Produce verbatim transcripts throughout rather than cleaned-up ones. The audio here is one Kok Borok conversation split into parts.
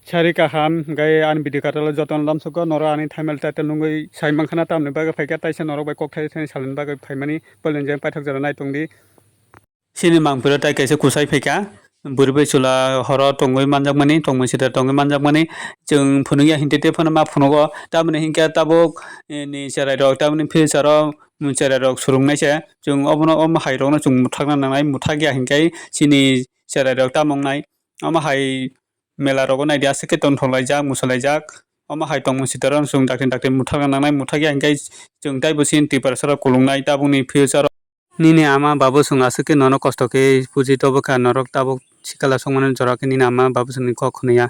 Sari kaham, hwnkhe ani video kwtal o jotono lamsukgo, norok ani thumbnail title nugwi sai mankhana, tamni bagwi phaikha, taisa norok bai kok thai thani salani bagwi phaimani, poilani jeng paithak jora naitongdi. Chini mangpili tai kaisa kusai phaikha, bwrwi bai chwla horo tongwi manjakmani, tongmung sitra tongwi manjakmani, chwng phunukya hinwi tei phano ma phunugo, tamoni hinkhe tabuk, eh, ni cherairok, tamoni future o cherairok swrwngnaisa, chwng obono, omo hairokno chwng mwthakna nangnai, mwthakya hinkhe chini cherairok tamo wngnai. Omo hai mela rogo naidi aswk khe tongthok laijak, musa laijak. Omo hai tongmung sitra rok chwng dakti dakti mwthakna nangnai, mwthakya hinkhe chwng taibo chini Tiprasa rok kulungnai tabukni future o. Nini ama babu chwng aswk khe nono kosto khe puji tobokha, norok tabuk sikala songmani jora khe nini ama babu chwngni kok khwnaya.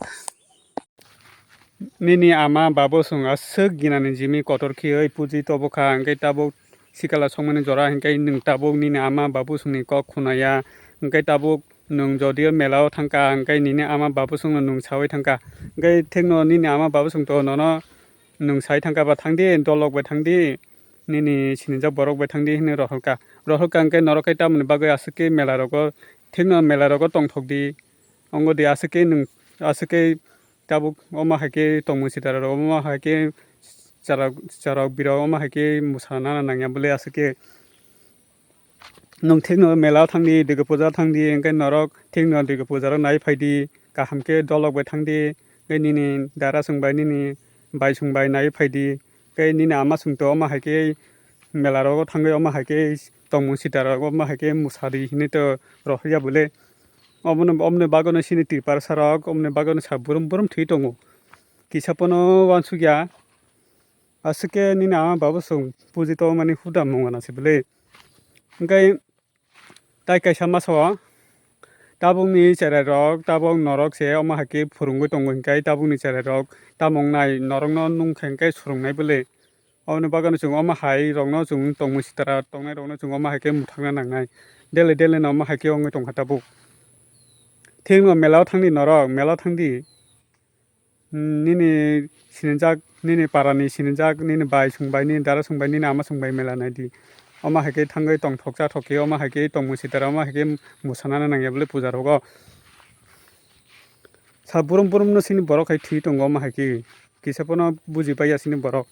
Nini ama babu chwng aswk ginani jimi kotor khiwi puji tobokha, hinkhe tabuk sikala songmani jora hinkhe nwng tabuk nini ama babu chwngni kok khwnaya, hinkhe tabuk nwng jodio mela o thangkha, hinkhe nini ama babu chwngno nwng saui thangkha, hinkhe thikno nini ama babu chwngto nono nwng sai thangkha ba thangdi, dolok bai thangdi, nini sinijak borok bai thangdi hinwi rohorkha. Rohorkha hinkhe norok khe tamoni bagwi aswk khe mela rogo, thikno mela rogo tongthokdi, ongodi aswk khe nwng, aswk khe tabuk omo hai khe tongmung sitra rok, omo hai khe chwrairok, chwrairok birok omo hai khe mwsana nangya bwle aswk khe. Nwng thikno mela o thangdi, Durga puja o thangdi, hinkhe norok thikno Durga puja rok nai phaidi, kaham khe dolok bai thangdi, hinkhe nini dara chwng bai, nini bai chwng bai nai phaidi, hinkhe nini ama chwngto omo hai khe mela rogo thangwi omo hai khe tongmung sitra rok omo hai khe mwsadi hinwi to rohorya bwle. Omono, omoni bagwino chini Tiprasa rok omoni bagwino sa burum burum thwi tongo. Kisa phano uansukya. Aswk khe nini ama babu chwng puji tongmani huda mungana se bwle. Hinkhe tai kaisa masa o tabukni cherairok, tabuk norok se omo hai khe phwrwngwi tongo, hinkhe tabukni cherairok tamo wngnai norokno nung khe hinkhe swrwngnai bwle. Oboni bagwino chwng omo hai rokno chwng tongmung sitra tongnai rokno chwng omo hai khe mwthakna nangnai. Daily daily no omo hai khe wngwi tongkha tabuk. Thikno mela o thangdi norok, mela o thangdi. Nini sinijak, nini parani sinijak, nini bai chwng bai, nini dara chwng bai, nini ama chwng bai mela naidi. Omo hai khe thangwi tongthok chathok khe, omo hai khe tongmung sitra, omo hai khe mwsana nangya bwle puja rogo. Sa burum burum no sini borok hai thwi tongo, omo hai khe kisa phano buji paiya sini borok.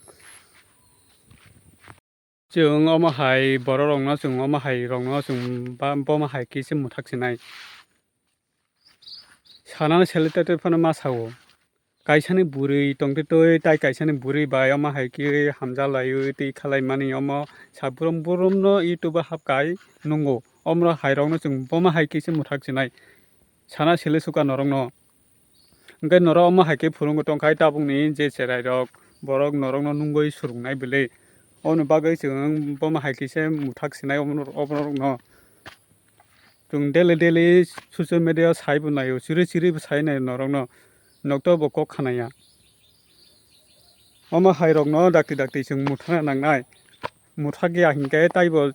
Chwng omo hai borok rokno, chwng omo hai rokno, chwng ba, bomo hai khe se mwthak sinai. Sanani sele tei tei phano ma sao. Kaisani bwrwi tongtwi twi tai kaisani bwrwi bai omo hai khe hamja laiwi twi khalai mani omo sa burum burum no YouTube o hap kai nungo. Omorok hai rokno chwng bomo hai khe se mwthak sinai. Sana sele suka norokno. Hinkhe norok omo hai khe phwrwngwi tongkhai tabukni je cherairok, borok norokno nungwi swrwngnai bwle. Oboni bagwi chwng bomo hai khe se mwthak sinai omo, oborokno. Chwng daily daily social media o sai bo naio, chiri chiri bo sai naio norokno. Nokto bo kok khanaya. Omo hai rokno dakti dakti chwng mwthakna nangnai. Mwthakya hinkhe taibo,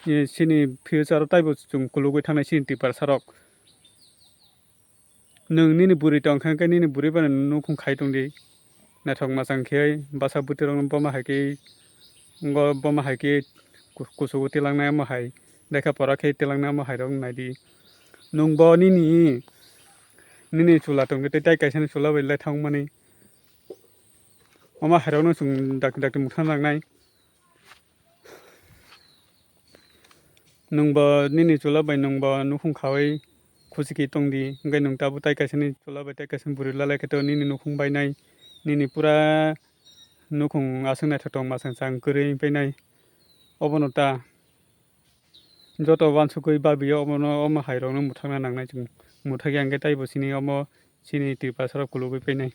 eh, chini future o taibo chwng kulugwi thangnai chini Tiprasa rok. Nwng nini bwrwi tong kha, hwnkhe nini bwrwi bai nukhung khai tong di. Naithok mwchang khe bwsa bwtwi rok bomo hai khe, wngbo bomo hai khe ku-, kuchugo tilangnai omo hai, lekha pora khe tilangnai omo hai rok nai di. Nwng bo nini, nini chwla tong khe tei tai kaisa ni chwla bai lai thang mani. Omo hai rok no chwng dakti dakti mwthang nangnai. Nwng bo nini chwla bai nwng bo nukhung khaui khusi khe tong di, hwnkhe nwng tabuk tai kaisa ni chwla bai tai kaisa ni bwrwi lalai khe to nini nukhung bainai, nini pura nukhung aswk naithotok mwchang chang kwrwi painai. Obono ta joto uansukgwi babi o obono omo hai rok no mwthakna nangnai chwng, mwthakya hwnkhe taibo chini omo chini Tiprasa rok kulugwi painai.